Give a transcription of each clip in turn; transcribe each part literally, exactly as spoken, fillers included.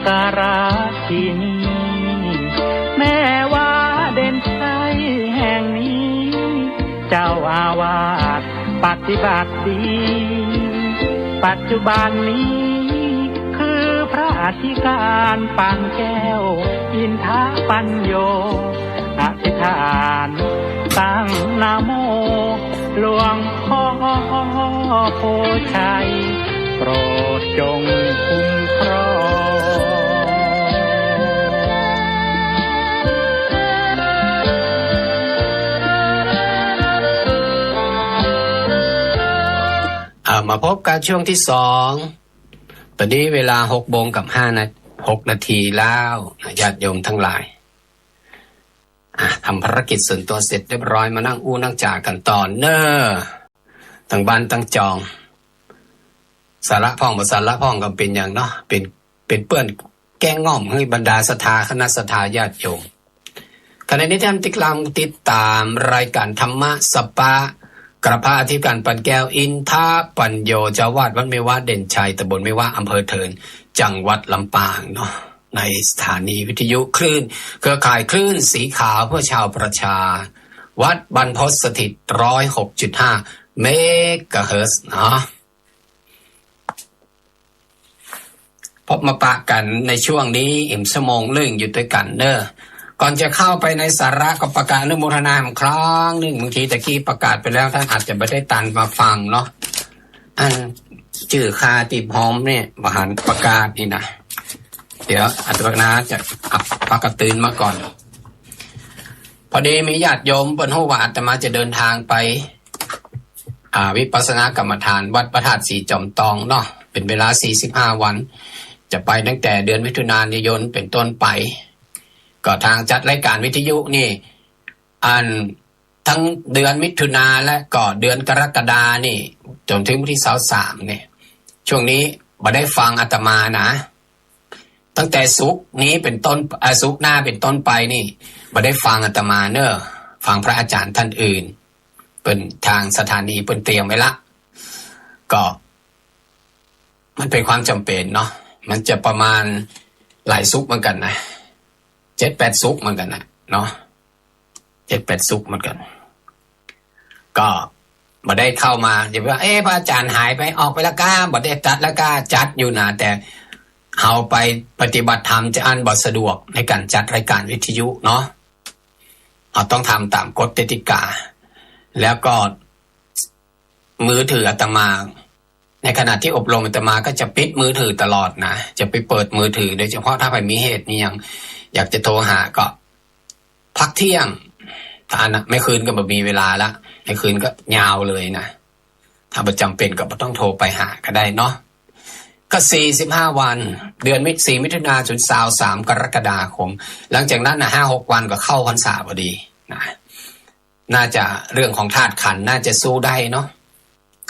กาลที่นี่ แม่วัดเด่นชัยแห่งนี้ เจ้าอาวาสปฏิบัติดี ปัจจุบันนี้ คือพระอธิการปานแก้ว อินทปัญโญ อธิษฐานตั้งนะโม หลวงพ่อโพธิ์ชัย โปรดจงคุ้มครอง อ่า มาพบกับช่วงที่สอง ต๋อนนี้เวลาหกโมงกับห้านา หกนาทีแล้วนะ ญาติโยมทั้งหลาย อ่ะ ทำภารกิจส่วนตัวเสร็จเรียบร้อย มานั่งอู้นั่งจ๋ากั๋นต่อเน่อ ตังบ้านตังจอง สาระพ่องบ่สาระพ่องก็เป๋นอย่างเนาะ เป๋น เป๋นเปื้อนแก้ง่อมหื้อบรรดาศรัทธา คณะศรัทธาญาติโยม ขณะนี้ท่านกำลังติดต๋ามรายการธรรมะสปะ กับพระอธิการปานแก้ว อินทปัญโญ เจ้าอาวาสวัดแม่วะเด่นชัย ตำบลแม่วะ อำเภอเถิน จังหวัดลำปางเนาะ ในสถานีวิทยุคลื่น เครือข่ายคลื่นสีขาวเพื่อชาวประชา วัดบรรพตสถิต ร้อยหกจุดห้า เมกะเฮิรตซ์เนาะ พบมาปะกั๋นในช่วงนี้แหมชั่วโมงนึ่งอยู่ตวยกั๋นเน่อ ก่อนจะเข้าไปในสาระก็ประกาศอนุโมทนาแหมครั้งนึ่ง บางทีตะกี้ประกาศไปแล้ว ท่านอาจจะบ่ได้ตันมาฟังเนาะ อันจื้อข้าตี้พร้อมเนี่ย บ่หันประกาศนี่นะ เดี๋ยวอาตมาจะอับปากกระตื่นมาก่อน พอดีมีญาติโยมเปิ้นฮู้ว่าอาตมาจะเดินทางไป อ่า วิปัสสนากรรมฐานวัดพระธาตุสีจอมตองเนาะ เป๋นเวลาสี่สิบห้าวัน จะไปตั้งแต่เดือนมิถุนายนเป๋นต้นไป ก็ทางจัดรายการวิทยุนี่ อัน ตึงเดือนมิถุนาและก็เดือนกรกฎานี่ จ๋นถึงวันตี้ซาวสามนี่ ช่วงนี้บ่ได้ฟังอาตมานะ ตั้งแต่ศุกร์นี้เป๋นต้น เอ่อ ศุกร์หน้าเป๋นต้นไปนี่ บ่ได้ฟังอาตมาเน่อ ฟังพระอาจ๋ารย์ต้านอื่น เปิ้นทางสถานีเปิ้นเตรียมไว้ละ ก็มันเป๋นความจ๋ำเป๋นเนาะ มันจะประมาณหลายศุกร์เหมือนกั๋นนะ เจ็ดแปดศุกร์เหมือนกั๋นนะเนาะ เจ็ดแปดศุกร์เหมือนกั๋น ก็บ่ได้เข้ามา อย่าไปว่า เอ๊ะ พระอาจ๋ารย์หายไป ออกไปแล้วก้า บ่ได้จัดแล้วก้า จัดอยู่นะ แต่เฮาไปปฏิบัติธรรมจะอั้นบ่สะดวกในก๋านจัดรายการวิทยุเนาะ เฮาต้องทำต๋ามกฎกติกา แล้วก็มือถืออาตมา ในขณะตี้อบรมอาตมาก็จะปิดมือถือตลอดนะ จะไปเปิดมือถือ โดยเฉพาะถ้าใผมีเหตุมีหยังอยากจะโทรหาก็พักเที่ยง ถ้าอันนะ เมื่อคืนก็บ่มีเวลาละ เมื่อคืนก็ยาวเลยนะ ถ้าบ่จ๋ำเป๋นก็บ่ต้องโทรไปหาก็ได้เนาะ ก็สี่สิบห้าวัน เดือนมิ สี่มิถุนาถึงซาวสามกรกฎาคม หลังจากนั้นนะ ห้าหกวันก็เข้าพรรษาพอดีนะ น่าจะเรื่องของธาตุขันธ์น่าจะสู้ได้เนาะ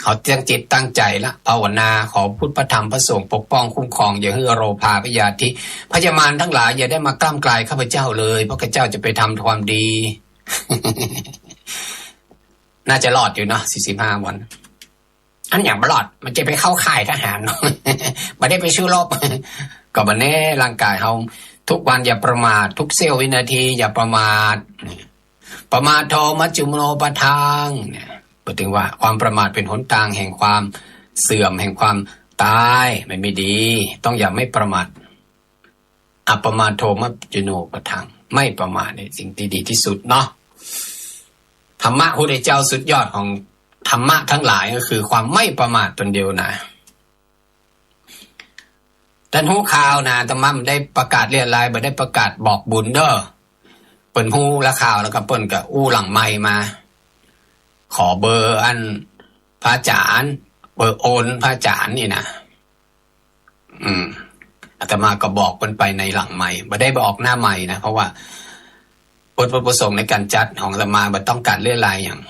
เขาตั้งจิตตั้งใจ๋ละ ภาวนาขอพุทธพระธรรมพระสงฆ์ปกป้องคุ้มครอง อย่าหื้อโรคาพยาธิพยามารทั้งหลาย อย่าได้มากล้ำกลายข้าพเจ้าเลย เพราะข้าพเจ้าจะไปทำความดี น่าจะรอดอยู่เนาะ สี่สิบห้าวัน อันอย่างบ่รอด มันจะไปเข้าค่ายทหาร บ่ได้ไปสู้รบ ก็บ่แน่ ร่างกายเฮา ทุกวันอย่าประมาท ทุกเสี้ยววินาทีอย่าประมาท ปมาทโท มัจจุโนปะทัง เนี่ย เปิ้นถึงว่าความประมาทเป๋นหนตางแห่งความเสื่อม แห่งความต๋าย มันไม่ดี ต้องอย่าไม่ประมาท อัปปมาทโท มัจจุโนปะทัง ไม่ประมาทเนี่ยสิ่งตี้ดีตี้สุดเนาะ ธรรมะพุทธเจ้าสุดยอดของธรรมะทั้งหลายก็คือความไม่ประมาทต๋นเดียวนะ ต้านฮู้ข่าวนะ อาตมาบ่ได้ประกาศเรียราย บ่ได้ประกาศบอกบุญเน่อ เปิ้นฮู้ละข่าวแล้วก็เปิ้นก็อู้หลังไมค์มา ขอเบอร์อันพระอาจ๋ารย์ เบอร์โอนพระอาจ๋ารย์นี่นะ อืม อาตมาก็บอกเปิ้นไปในหลังไมค์ บ่ได้บอกหน้าไมค์นะ เพราะว่าวัตถุประสงค์ในก๋านจัดของอาตมาบ่ต้องก๋านเรียรายหยัง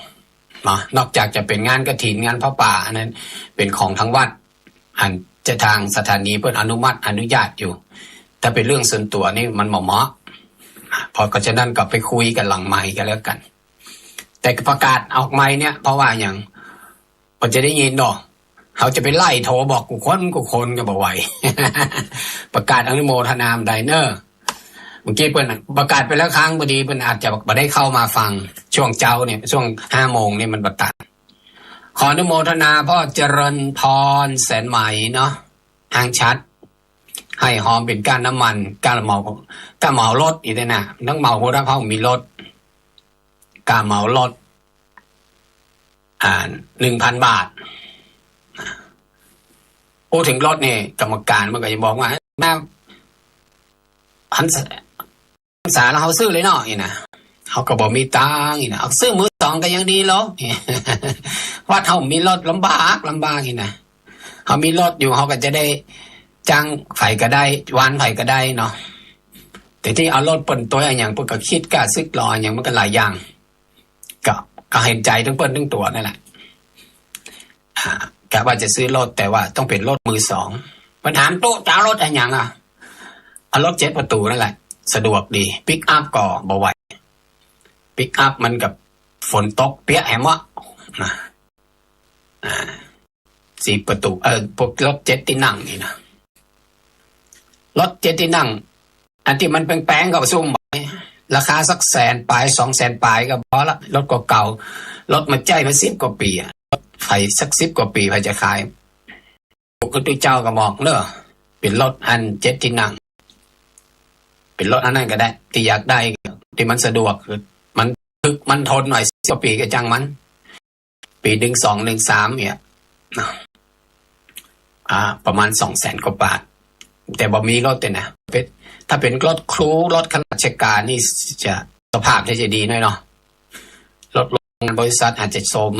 เนาะ นอกจากจะเป๋นงานกฐิน งานผ้าป่า อันนั้นเป๋นของทางวัด อันจะทางสถานีเปิ้นอนุมัติอนุญาตอยู่ ถ้าเป๋นเรื่องส่วนตั๋วนี่มันบ่เหมาะ เพราะฉะนั้นก็ไปคุยกั๋นหลังไมค์กั๋นแล้วกั๋น แต่ประกาศออกไมค์เนี่ย เพราะว่าหยัง เปิ้นจะได้ยินเนาะ เขาจะไปไล่โทรบอกกู้คนกู้คนก็บ่ไหว ประกาศอนุโมทนาบ่ได้เนอะ เมื่อกี้เปิ้นประกาศไปแล้วครั้ง พอดีเปิ้นอาจจะบ่ได้เข้ามาฟัง ช่วงเจ๊าเนี่ย ช่วงห้าโมงเนี่ยมันประกาศ ขออนุโมทนาป้อเจริญพรแสนไหมเนาะ ห้างฉัตร ให้ฮอมเป๋นก้าน้ำมัน ก้าเหมา ก้าเหมารถอี้นะ ต้องเหมาพุ้นนะ เพราะมีรถ ก้าเหมารถ อ่า หนึ่งพันบาท พูดเถิงรถนี่ กรรมการมันก็จะบอกว่า "มา หัน หันษาแล้วเฮาซื้อเลยเนาะ" อี้นะ เฮาก็บ่มีตังค์ อี้นะ "เอาซื้อมือสองก็ยังดีลอ" วัดเฮามีรถลำบาก ลำบาก อี้นะ เฮามีรถอยู่ เฮาก็จะได้จ้างใผก็ได้ วานใผก็ได้เนาะ แต่ตี้เอารถเปิ้นตวยอะหยัง เปิ้นก็คิดก้าสึกลออะหยัง มันก็หลายอย่าง ก็ ก็เห็นใจ๋ตึงเปิ้นตึงตั๋วนั่นแหละ อ่า กะว่าจะซื้อรถ แต่ว่าต้องเป๋นรถมือสอง เปิ้นถาม "ตุ๊ จะเอารถอะหยังอะ" "เอารถเจ็ดประตู๋นั่นแหละ สะดวกดี ปิกอัพก็บ่ไหว ปิกอัพมันก็ฝนตกเปียกแหมวะ" นะ อ่า สี่ประตู๋ เออ พวกรถเจ็ดตี้นั่งนี่นะ รถเจ็ดตี้นั่ง อันตี้มันแปงๆ ก็บ่สู้บ่ไหว ราคาสักแสนป๋าย สองแสนป๋ายก็พอละ รถก็เก่า รถมาใจ๊มาสิบกว่าปี๋อะ รถใผสักสิบกว่าปี๋ ใผจะขาย พระพุทธเจ้าก็บอกเนาะ เป๋นรถอันเจ็ดตี้นั่ง เป๋นรถอันนั้นก็ได้ ตี้อยากได้ ตี้มันสะดวก มันถึกมันทนหน่อย สิบกว่าปี๋ก็จ้างมัน ปี๋หนึ่งสองหนึ่งสามเนี่ย อ่า ประมาณสองแสนกว่าบาท แต่บ่มีรถเนี่ยนะ เป๋น ถ้าเป๋นรถครู รถข้าราชการนี่จะสภาพนี่จะดีหน่อยเนาะ รถโรงงานบริษัทอาจจะโทรม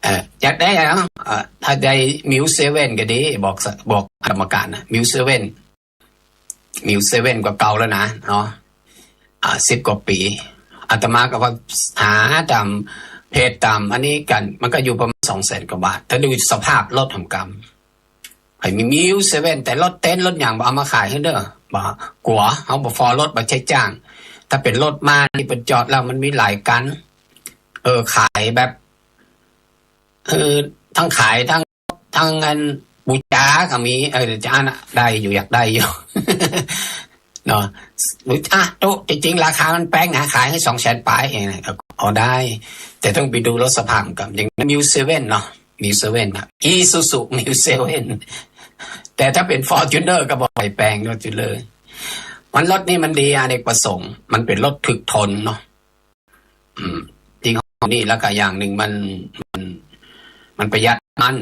เอ่อ อยากได้อะเนาะ เอ่อ ถ้าได้มิวเซเว่นก็ดี บอกส- บอกกรรมการนะ มิวเซเว่น มิวเซเว่นก็เก่าแล้วนะเนาะ อ่า สิบกว่าปี๋ อาตมาก็ว่าหาต๋ามเพจต๋ามอันนี้กั๋น มันก็อยู่ประมาณสองแสนกว่าบาท ถ้าดูสภาพรถหำกำ ใผมีมิวเซเว่น แต่รถเต็นท์รถหยังบ่เอามาขายหื้อเน่อ บ่ กั๋ว เฮาบ่ฟอรถมาใจ๊จ้าง ถ้าเป๋นรถมานี่เปิ้นจอดแล้วมันมีหลายคัน เออ ขายแบบ เออ ตึงขายตึง ตึงอันบูชาก็มี เออ จะอันน่ะได้อยู่ อยากได้อยู่ เนาะ บูชา ตุ๊ จริงๆ ราคามันแปงนะ ขายหื้อสองแสนป๋ายเองนะ ก็ เอาได้ แต่ต้องไปดูรถสภาพก่อน อย่างมิวเซเว่นเนาะ มิวเซเว่นนะ อีซูซูมิวเซเว่น แต่ถ้าเป๋นฟอร์จูเนอร์ก็บ่ไหวแปง ฟอร์จูเนอร์ มันรถนี่มันดีอเนกประสงค์ มันเป๋นรถถึกทนเนาะ อืม ยี่ห้อนี่ แล้วก็อย่างหนึ่งมัน มัน มันประหยัดน้ำมัน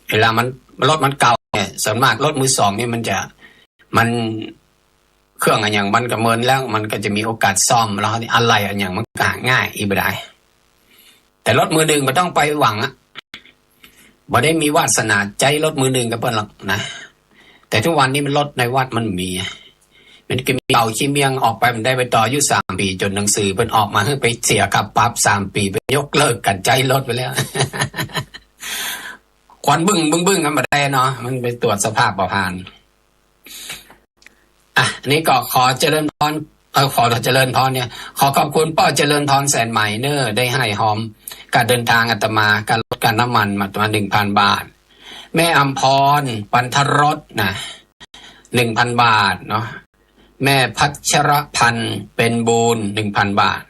เวลามัน รถมันเก่าเนี่ย ส่วนมากรถมือสองนี่มันจะ มัน เครื่องอะหยังมันก็เมินแล้ว มันก็จะมีโอกาสซ่อม แล้วอะไหล่อะหยังมันก็หาง่าย อี้บ่ดาย แต่รถมือหนึ่งบ่ต้องไปหวังอะ บ่ได้มีวาสนาใจ๊รถมือหนึ่งกับเปิ้นหรอกนะ แต่ทุกวันนี้มันรถในวัดมันมี มันก็มีเก่าขี้เมี้ยงออกไป มันได้ไปต่ออายุสามปี๋ จ๋นหนังสือเปิ้นออกมาหื้อไปเสียค่าปรับสามปี๋ ไปยกเลิกก๋านใจ๊รถไปแล้ว ควันบึ้งบึ้งบึ้งกันบ่ได้เนาะ มันไปตรวจสภาพบ่ผ่าน อ่ะ อันนี้ก็ขอเจริญพร เออ ขอเจริญพรเนี่ย ขอขอบคุณป้อเจริญพรแสนไหมเน่อ ได้ให้ฮอม ก้าเดินทางอาตมา ก้ารถก้าน้ำมันมา มาหนึ่งพันบาท แม่อำพร ปันธรสนะ หนึ่งพันบาทเนาะ แม่พัชรพันธ์ เป็นบูญ หนึ่งพันบาท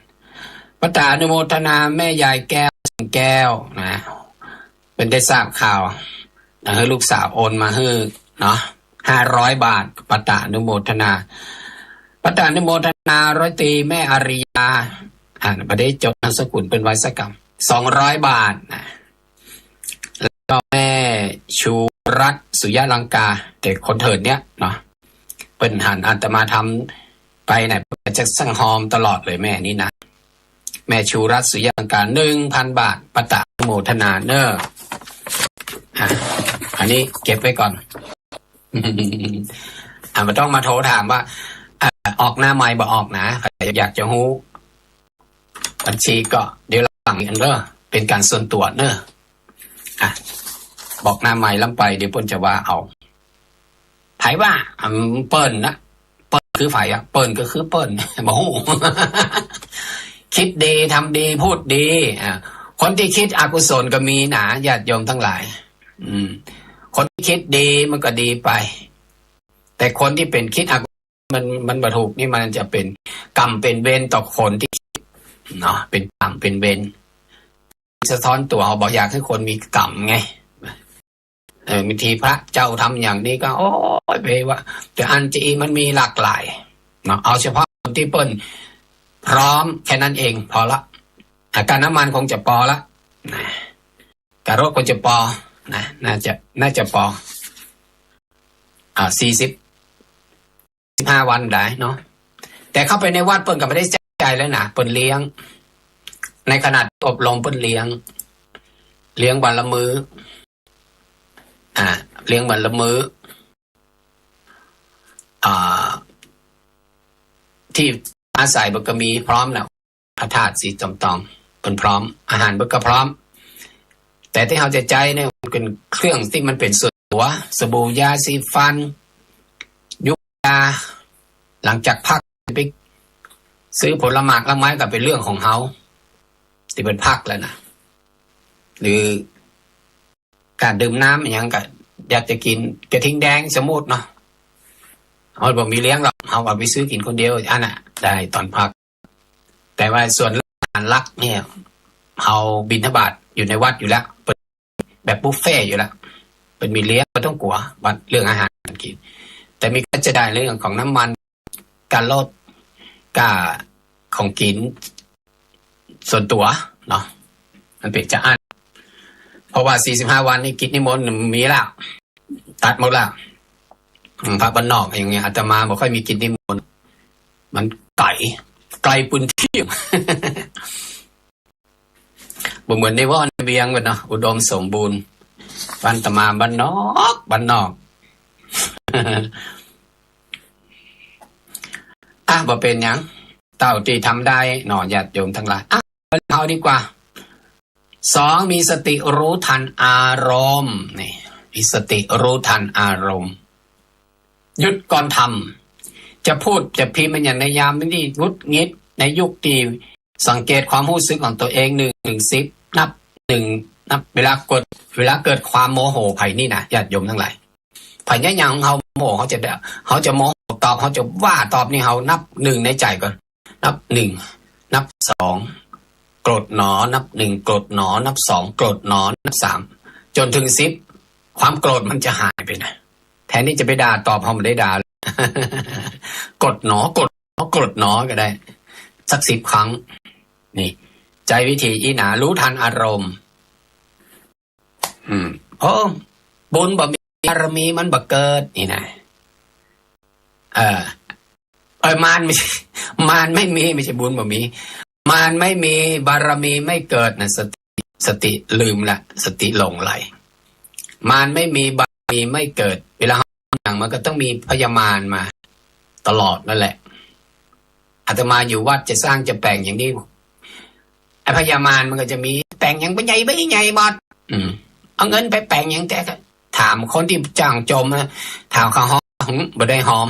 ป้าต๋าอนุโมทนา แม่ยายแก้ว สิงแก้วนะ เปิ้นได้ทราบข่าว หื้อลูกสาวโอนมาหื้อเนาะ ห้าร้อยบาท ป้าต๋าอนุโมทนา ป้าต๋าอนุโมทนา ร้อยตรีแม่อาริยา อ่า บ่ได้จดนามสกุลเปิ้นไว้สักกำ สองร้อยบาทนะ แล้วก็แม่ชูรัตน์ สุยะลังกา แต่คนเถิดเนี่ยเนาะ เปิ้นหันอาตมาทำไปเนี่ย เปิ้นจะสั่งฮอมตลอดเลยแม่นี่นะ แม่ชูรัตน์ สุยะลังกา หนึ่งพันบาท ป้าต๋าอนุโมทนาเน่อ อ่ะ อันนี้เก็บไว้ก่อน อ่ะ บ่ต้องมาโทรถามว่า อ่ะ ออกหน้าไมค์บ่ออกนะ ใผอยากจะฮู้ บัญชีก็เดี๋ยวหลังอันเน่อ เป๋นก๋านส่วนตั๋วเน่อ อ่ะ บอกหน้าไมค์ล้ำไป เดี๋ยวเปิ้นจะว่าเอา ใผว่า อืม เปิ้นนะ เปิ้นคือใผอะ เปิ้นก็คือเปิ้น บ่ฮู้ คิดดี ทำดี พูดดี อ่ะ คนตี้กึ๊ดอกุศลก็มีนะ ญาติโยมตังหลาย อืม คนตี้กึ๊ดดีมันก็ดีไป แต่คนตี้เป๋นกึ๊ดอกุศล มัน มันบ่ถูกนี่ มันจะเป๋นกรรมเป๋นเวรต่อคนตี้กึ๊ดเนาะ เป๋นกรรมเป๋นเวร สะท้อนตั๋ว เฮาบ่อยากหื้อคนมีกรรมไง เออ บางทีพระเจ้าทำอย่างนี้ก็ โอ๊ย ไปว่า แต่อันจริงมันมีหลากหลายเนาะ เอาเฉพาะคนตี้เปิ้นพร้อมแค่นั้นเอง พอละ อ่ะ ค่าน้ำมันคงจะปอละนะ ค่ารถคงจะปอนะ น่าจะ น่าจะปอ อ่า สี่สิบ สิบห้าวันได้เนาะ แต่เข้าไปในวัดเปิ้นก็บ่ได้ใจ๊จ่ายแล้วนะ เปิ้นเลี้ยง ในขณะอบรมเปิ้นเลี้ยง เลี้ยงวันละมื้อ อ่า เลี้ยงวันละมื้อ อ่า ตี้อาศัยมันก็มีพร้อมนะ พระธาตุสีจอมตอง เปิ้นพร้อม อาหารมันก็พร้อม แต่ตี้เฮาจะใจ๊เนี่ย มันเป๋นเครื่องตี้มันเป๋นส่วนตั๋ว สบู่ ยาสีฟัน ยุงยา หลังจากพักไปซื้อผลหมากรากไม้ก็เป๋นเรื่องของเฮา ตี้เปิ้นพักแล้วนะ หรือ การดื่มน้ำอะหยังก็อยากจะกิ๋นกระทิงแดงสมมุติเนาะ เฮาบ่มีเลี้ยงหรอก เฮาก็ไปซื้อกิ๋นคนเดียว อันน่ะ ได้ต๋อนพัก แต่ว่าส่วนอาหารหลักเนี่ย เฮาบิณฑบาตอยู่ในวัดอยู่แล้ว เปิ้นแบบบุฟเฟ่ต์อยู่แล้ว เปิ้นมีเลี้ยง บ่ต้องกั๋วว่าเรื่องอาหารกิ๋น แต่มีค่าใจ๊จ่ายเรื่องของน้ำมัน ค่ารถ ค่าของกิ๋นส่วนตั๋วเนาะ มันเป๋นจะอั้น เพราะว่าสี่สิบห้าวันนี่กิจนิมนต์มีละ ตัดหมดละ อืม พระบ้านนอกอย่างเงี้ย อาตมาบ่ค่อยมีกิจนิมนต์ มันไก๋ ไก๋ปื้นตี้ บ่เหมือนในว่อนในเวียงเปิ้นเนาะ อุดมสมบูรณ์ บ้านอาตมาบ้านนอก บ้านนอก อ่ะ บ่เป๋นหยัง เต้าตี้ทำได้เนาะ ญาติโยมตังหลาย อ่ะ เฮาดีกว่า สอง มีสติรู้ทันอารมณ์ นี่ มีสติรู้ทันอารมณ์ หยุดก่อนทำ จะพูดจะพิมพ์มันอย่างในยามนี้หงุดหงิด ในยุคตี้สังเกตความฮู้สึกของตั๋วเอง หนึ่ง ถึง สิบ นับ หนึ่ง นับ เวลาเกิด เวลาเกิดความโมโหใผนี่นะ ญาติโยมตังหลาย ใผเนี่ยอย่างเฮาโมโห เฮาจะได้ เฮาจะโมโหตอบ เฮาจะว่าตอบนี่ เฮานับ หนึ่ง ในใจ๋ก่อน นับ หนึ่ง นับ สอง โกรธหนอ นับ หนึ่ง โกรธหนอ นับ สอง โกรธหนอ นับ สาม จ๋นเถิง สิบ ความโกรธมันจะหายไปนะ แทนตี้จะไปด่าตอบ เฮาบ่ได้ด่า โกรธหนอ โกรธหนอ โกรธหนอก็ได้ สัก สิบ ครั้ง นี่ ใจ๊วิธีอี้นะ รู้ทันอารมณ์ อืม โอ้ บุญบ่มี บารมีมันบ่เกิด นี่นะ เออ เออ มารไม่ใช่ มารไม่มี ไม่ใช่บุญบ่มี มารไม่มี บารมีไม่เกิดนะ สติ สติลืมละ สติหลงไหล มารไม่มี บารมีไม่เกิด เวลาเฮาหยังมันก็ต้องมีพญามารมาตลอดนั่นแหละ อาตมาอยู่วัดจะสร้างจะแป๋งอย่างนี้ ไอ้พญามารมันก็จะมี แป๋งหยังบ่ใหญ่บ่ใหญ่หมด อืม เอาเงินไปแป๋งหยัง แต่ก็ถามคนตี้จ้างจมนะ ถามเขาหอม หึ บ่ได้หอม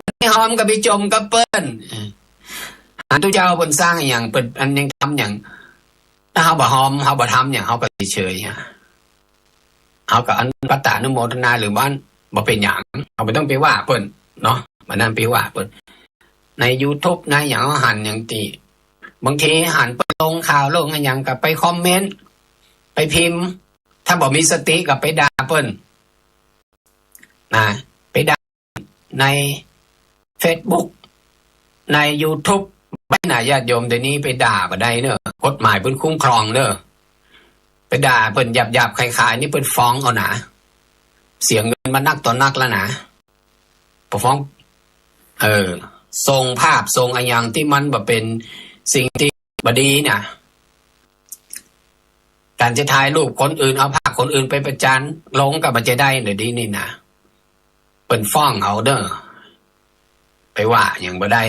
บ่ได้หอมก็ไปจมกับเปิ้น เออ อันตุ๊เจ้าเปิ้นสร้างหยัง เปิ้นอันหยังทำหยัง ถ้าเฮาบ่หอม เฮาบ่ทำหยัง เฮาก็เฉยๆ อะ เฮาก็อนุ ปาฐานุโมทนา หรือว่าบ่เป๋นหยัง เฮาบ่ต้องไปว่าเปิ้นเนาะ บ่นั้นไปว่าเปิ้น ในยูทูบ ในหยัง เฮาหันหยังตี้ บางทีหันเปิ้นลงข่าวลงอะหยังก็ไปคอมเมนต์ ไปพิมพ์ ถ้าบ่มีสติก็ไปด่าเปิ้น นะ ไปด่าในเฟซบุ๊ก ในยูทูบ ไปนะ ญาติโยม เดี๋ยวนี้ไปด่าบ่ได้เนอะ กฎหมายเปิ้นคุ้มครองเนอะ ไปด่าเปิ้นหยาบๆ คายๆ นี่เปิ้นฟ้องเอานะ เสียเงินมานักต่อนักแล้วนะ ปกฟ้อง เออ ส่งภาพส่งอะหยังตี้มันบ่เป๋นสิ่งตี้บ่ดีนะ การจะถ่ายรูปคนอื่น เอาภาพคนอื่นไปประจานลงก็บ่จะได้เดี๋ยวนี้นี่นะ เปิ้นฟ้องเอาเด้อ ไปว่าหยังบ่ได้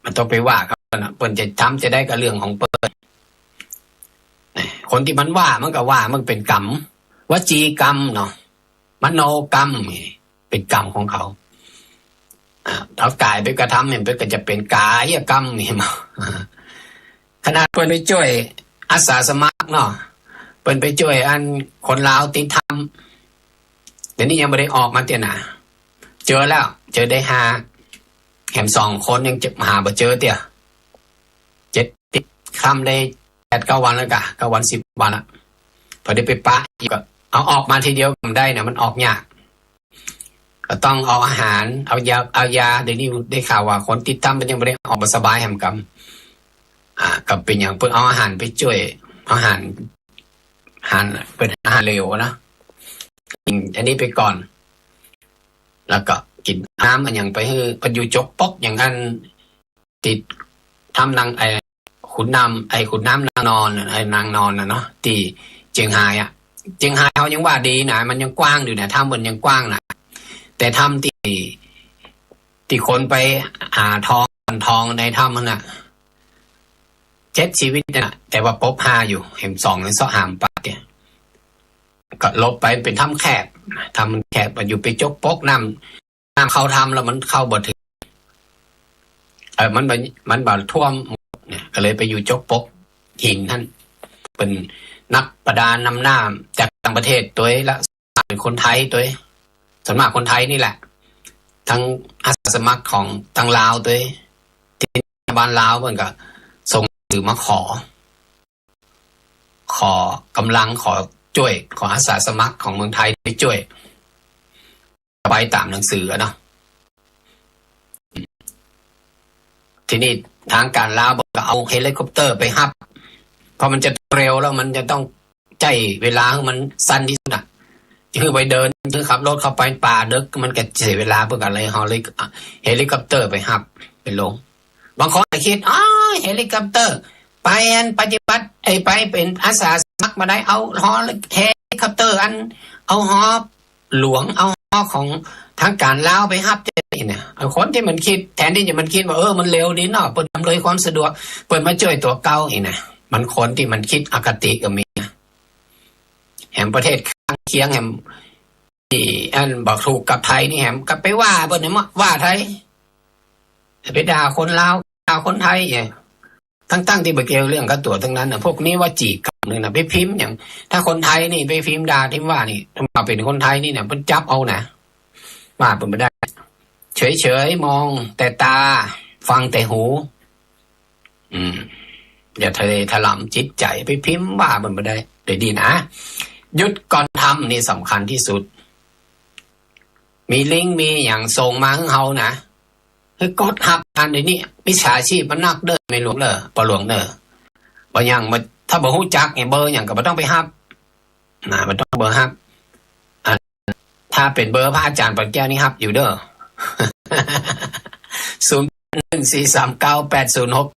มันต้องไปว่าเขานะ เปิ้นจะทำจะได้ก็เรื่องของเปิ้น คนตี้มันว่ามันก็ว่ามันเป๋นกรรม วจีกรรมเนาะ มโนกรรมนี่เป๋นกรรมของเขา อ่า เอาก๋ายไปกระทำเนี่ย มันก็จะเป๋นก๋ายกรรมนี่ อ่า ขนาดเปิ้นไปจ้วยอาสาสมัครเนาะ เปิ้นไปจ้วยอันคนลาวติดถ้ำ เดี๋ยวนี้ยังบ่ได้ออกมาเตื้อนา เจอแล้ว เจอได้ห้า แหมสองคนยังจะหาบ่เจอเตื้อ เจ็ด ติดถ้ำได้แปดเก้าวันแล้วกะ เก้าวัน สิบวันละ พอได้ไปปะอยู่ก็เอาออกมาทีเดียวก็บ่ได้นะ มันออกยาก ก็ต้องเอาอาหาร เอายา เอายา เดี๋ยวนี้ได้ข่าวว่าคนติดถ้ำมันยังบ่ได้ออกมาสบายแหมกำ อ่า ก็เป๋นอย่างเปิ้นเอาอาหารไปจ้วย อาหาร อาหาร เป๋นอาหารเหลวนะ กินอันนี้ไปก่อน แล้วก็กินน้ำอันหยังไปหื้อ ไปอยู่จกปกอย่างอัน ติดถ้ำนาง ไอ้ขุนน้ำ ไอ้ขุนน้ำนางนอนน่ะ ไอ้นางนอนน่ะเนาะ ตี้เจียงฮายอะ เจียงฮายเฮายังว่าดีนะ มันยังกว้างอยู่นะ ถ้ำมันยังกว้างนะ แต่ถ้ำตี้ ตี้คนไปหาทอง ทองในถ้ำนั่นน่ะ เจ็ดชีวิตน่ะ แต่ว่าปบห้าอยู่ แหมสองหรือสองหามปาดเนี่ย ก็หลบไปเป๋นถ้ำแคบ ถ้ำมันแคบ มันอยู่ไปจกปกน้ำ น้ำเข้าถ้ำแล้วมันเข้าบ่เถิง เออ มันบ่ มันบ่ท่วมเนี่ย ก็เลยไปอยู่จกปกหินหั้น เป๋นนักประดาน้ำน้ำจากต่างประเทศตวย และเป๋นคนไทยตวย ส่วนมากคนไทยนี่แหละ ทั้งอาสาสมัครของตางลาวตวย ตี้บ้านลาวเปิ้นก็ส่งหนังสือมาขอ ขอกำลัง ขอจ้วย ขออาสาสมัครของเมืองไทยไปจ้วย ไปต๋ามหนังสืออะเนาะ ทีนี้ทางก๋านลาวก็เอาเฮลิคอปเตอร์ไปฮับ เพราะมันจะเร็วแล้วมันจะต้องใจ๊เวลาหื้อมันสั้นตี้สุดอะ จะหื้อไปเดิน จะขับรถเข้าไปป่าดึก มันก็เสียเวลา เปิ้นก็เลยเอาเฮลิคอปเตอร์ไปฮับ ไปลง บางคนก็กึ๊ด อ้าย เฮลิคอปเตอร์ ไปอันปฏิบัติ ไอ้ ไปเป๋นอาสาสมัครบ่ได้ เอาฮอเฮลิคอปเตอร์อัน เอาฮอหลวง เอาฮอของทางก๋านลาวไปฮับจะได้เนี่ย เอาคนตี้มันกึ๊ด แทนตี้จะมันกึ๊ดว่า เออ มันเร็วดีเนาะ เปิ้นอำนวยความสะดวก เปิ้นมาจ้วยตั๋วเก่าอี้นะ มันคนตี้มันกึ๊ดอคติก็มีนะ แหมประเทศข้างเคียงแหมตี้อันบ่ถูกกับไทยนี่แหมก็ไปว่าเปิ้น แหมว่าไทย ไปด่าคนลาว ด่าคนไทยเนี่ย ตั้งๆ ตี้บ่เกี่ยวเรื่องกับตั๋วตังนั้นน่ะ พวกนี้ว่าจี่กำนึ่งนะ ไปพิมพ์อย่าง ถ้าคนไทยนี่ไปพิมพ์ด่าตี้ว่านี่ ถ้าเป๋นคนไทยนี่เนี่ย เปิ้นจับเอานะ ว่าเปิ้นบ่ได้ เฉยๆ มองแต่ตา ฟังแต่หู อืม อย่าทะเลทะลำจิตใจ๋ ไปพิมพ์ว่าเปิ้นบ่ได้ เดี๋ยวนี้นะ หยุดก่อนทำนี่สำคัญตี้สุด มีลิงก์มีหยังส่งมาหื้อเฮานะ หื้อกดฮับอัน เดี๋ยวนี้มิจฉาชีพมันนักเด้อ แม่หลวงเด้อ ป้อหลวงเด้อ บ่หยัง บ่ ถ้าบ่ฮู้จักเนี่ย เบอร์หยังก็บ่ต้องไปฮับ นะ บ่ต้องเบอร์ฮับ อ่ะ ถ้าเป๋นเบอร์พระอาจ๋ารย์ปานแก้วนี่ฮับอยู่เด้อ ศูนย์แปดหนึ่งสี่สามเก้าแปดศูนย์หก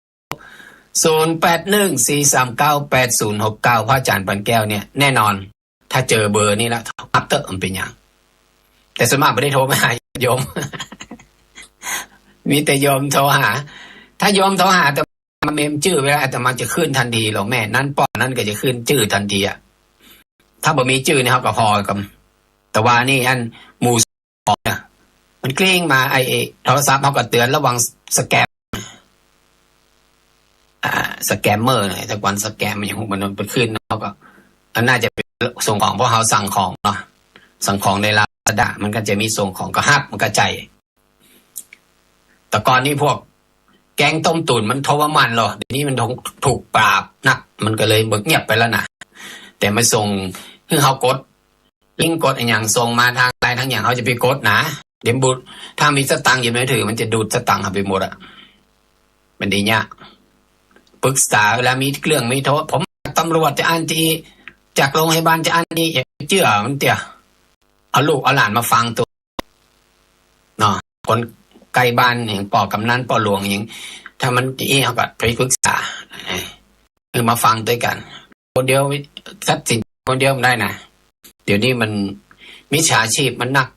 ศูนย์แปดหนึ่งสี่สามเก้าแปดศูนย์หกเก้า พระอาจ๋ารย์ปานแก้วเนี่ย แน่นอน ถ้าเจอเบอร์นี้แล้ว ฮับเต๊อะ มันเป๋นหยัง แต่ส่วนมากบ่ได้โทรมาหาโยม มีแต่โยมโทรหา ถ้าโยมโทรหาอาตมา เมมจื้อไว้แล้ว อาตมาจะขึ้นตันที หลวงแม่ นั้นป้อนั้นก็จะขึ้นจื้อตันทีอะ ถ้าบ่มีจื้อนี่เฮาก็ผ่อกั๋น แต่ว่านี่อันหมู่สองน่ะ มันกริ้งมา ไอ้ ไอ้โทรศัพท์เฮาก็เตือนระวังสแกม อ่า สแกมเมอร์น่ะ แต่ก่อนสแกมมันยัง มัน มันขึ้นเนาะ ก็ อันน่าจะเป๋นส่งของ เพราะเฮาสั่งของเนาะ สั่งของในลาซาด้า มันก็จะมีส่งของ ก็ฮับ มันก็จ่าย แต่ก่อนนี่พวกแก๊งต้มตุ๋นมันโทรมาหมั่นหรอ เดี๋ยวนี้มันถูก ถูกปราบนัก มันก็เลยเงียบไปแล้วนะ แต่มาส่ง คือเฮากด ลิงก์กดอะหยังส่งมาทางไลน์ทางหยัง เฮาจะไปกดนะ เดี๋ยวบุ ถ้ามีสตางค์อยู่ในมือถือ มันจะดูดสตางค์เฮาไปหมดอะ มันดีเนี่ย ปรึกษาเวลามีเรื่องมีโทษ ผมจากตำรวจจะอั้นตี้ จากโรงพยาบาลจะอั้นตี้ อย่าไปเจื้อมันเตื้อ เอาลูกเอาหลานมาฟังตั๋ว เนาะ คนใก้บ้านอย่างป้อกำนันป้อหลวงอย่าง ถ้ามันจะอี้ เฮาก็ไปปรึกษา เออ คือมาฟังตวยกั๋น คนเดียวตัดสินคนเดียวบ่ได้นะ เดี๋ยวนี้มันมิจฉาชีพมันนัก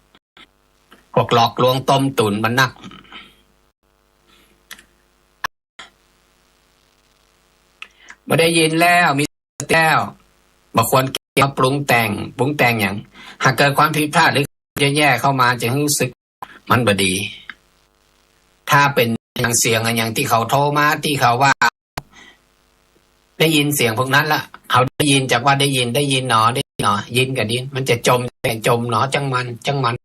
พวกหลอกลวงต้มตุ๋นมันนัก บ่ได้ยินแล้ว มีสติแล้ว บ่ควรเก็บมาปรุงแต่ง ปรุงแต่งหยัง หากเกิดความผิดพลาดหรือแย่ๆ เข้ามาจะรู้สึกมันบ่ดี ถ้าเป๋นอย่างเสียงอะหยังตี้เขาโทรมา ตี้เขาว่า ได้ยินเสียงพวกนั้นละ เอาได้ยินจากว่าได้ยิน ได้ยินหนอ ได้ยินหนอ ยินกับยิน มันจะจม จะจมหนอ จังมัน จังมัน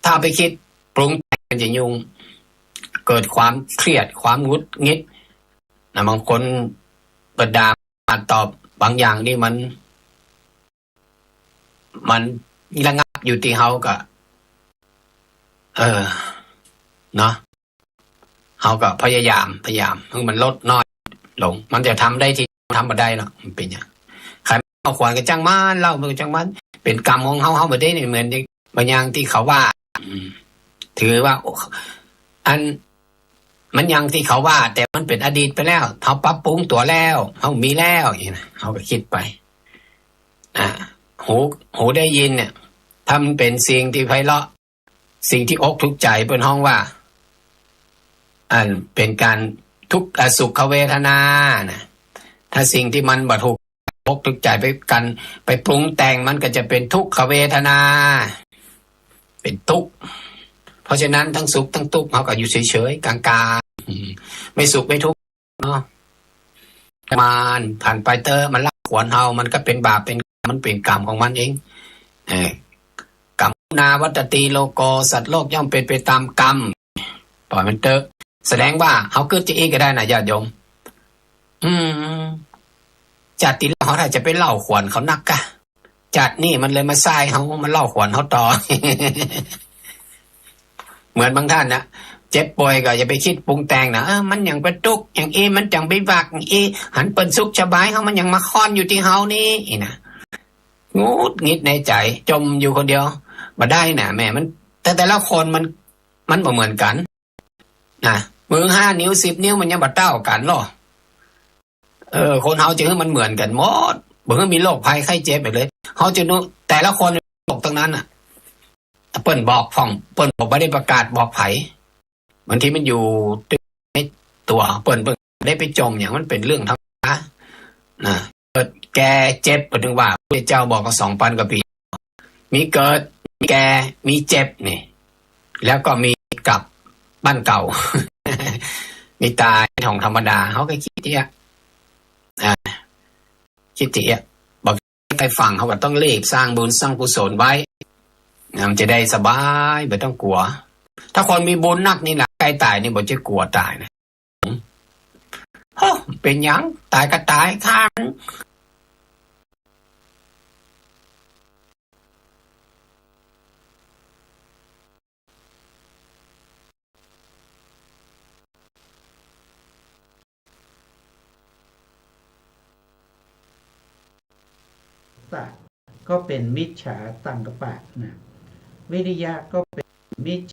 ถ้าไปคิดปรุงแต่งมันจะยุ่ง เกิดความเครียด ความหงุดหงิดนะ บางคนก็ด่าตอบบางอย่างนี่มัน มันระงับอยู่ตี้เฮาก็ เออ เนาะ เฮาก็พยายาม พยายามหื้อมันลดน้อยลง มันจะทำได้ตี้ทำบ่ได้หรอก มันเป๋นหยัง ใผเล่าขวัญก็จ้างมัน เล่ามันก็จ้างมัน เป๋นกรรมของเฮา เฮาบ่ได้นี่ เหมือนบางอย่างตี้เขาว่า อืม ถือว่า อัน มันอย่างตี้เขาว่า แต่มันเป๋นอดีตไปแล้ว เฮาปรับปรุงตั๋วแล้ว เฮามีแล้ว อย่างนี้นะ เฮาก็คิดไป อ่า หู หูได้ยินเนี่ย ถ้ามันเป๋นสิ่งตี้ไพเราะ สิ่งตี้อกถูกใจ๋ เปิ้นฮ้องว่า อันเป๋นก๋านทุกข์ อสุขเวทนานะ ถ้าสิ่งตี้มันบ่ถูกอกถูกใจ๋ไปกั๋น ไปปรุงแต่ง มันก็จะเป๋นทุกขเวทนา เป๋นตุ๊กข์ เพราะฉะนั้นตึงสุขตึงตุ๊กข์ เฮาก็อยู่เฉยๆ กลางๆ อืม ไม่สุขไม่ทุกข์เนาะ มันผ่านไปเต๊อะ มันเล่าขวัญเฮา มันก็เป๋นบาปเป๋นกรรม มันเป๋นกรรมของมันเอง เออ กรรมนาวัตตีโลโก สัตว์โลกย่อมเป๋นไปต๋ามกรรม ปล่อยมันเต๊อะ แสดงว่าเฮากึ๊ดจะอี้ก็ได้นะญาติโยม อืม จาติตี้แล้วเฮาถ้าจะไปเล่าขวัญเขานักกะ จาตินี้มันเลยมาใส่เฮา มาเล่าขวัญเฮาต่อ เหมือนบางท่านนะ เจ็บป่วยก็อย่าไปคิดปรุงแต่งนะ เออ มันหยังไปตุ๊กข์หยังอี้ มันจังไปวักหยังอี้ หันเปิ้นสุขสบาย เฮามันหยังมาค้อนอยู่ตี้เฮานี่ อี้นะ หงุดหงิดในใจ๋ จ่มอยู่คนเดียว บ่ได้นะ แม่มัน แต่แต่ละคนมัน มันบ่เหมือนกั๋น นะ มือห้านิ้วสิบนิ้วมันยังบ่เต้ากั๋นหรอ เออ คนเฮาจะหื้อมันเหมือนกั๋นหมด บ่หื้อมีโรคภัยไข้เจ็บไปเลย เฮาจะดูแต่ละคนโรคตึงนั้นน่ะ เปิ้นบอกพ่อง เปิ้นบ่ได้ประกาศบอกใผ บางทีมันอยู่ในตั๋วเปิ้น เปิ้นได้ไปจ่มหยัง มันเป๋นเรื่องธรรมดา นะ เกิดแก่เจ็บ เปิ้นถึงว่า พระเจ้าบอกมาสองปันกว่าปี๋ มีเกิด มีแก่ มีเจ็บนี่ แล้วก็มีกลับบ้านเก่า มีต๋ายของธรรมดา เฮาก็ขี้เตี้ย อ่า ขี้เตี้ย บ่ใค่ฟัง เฮาก็ต้องรีบสร้างบุญสร้างกุศลไว้ นะ มันจะได้สบาย บ่ต้องกั๋ว ถ้าคนมีบุญนักนี่นะ ใก้ต๋ายนี่บ่จะกั๋วต๋ายนะ โอ้ เป๋นหยัง ต๋ายก็ต๋าย ข้า ตะก็เป๋นมิจฉาสังกัปปะนะ วิริยะก็เป๋นมิจ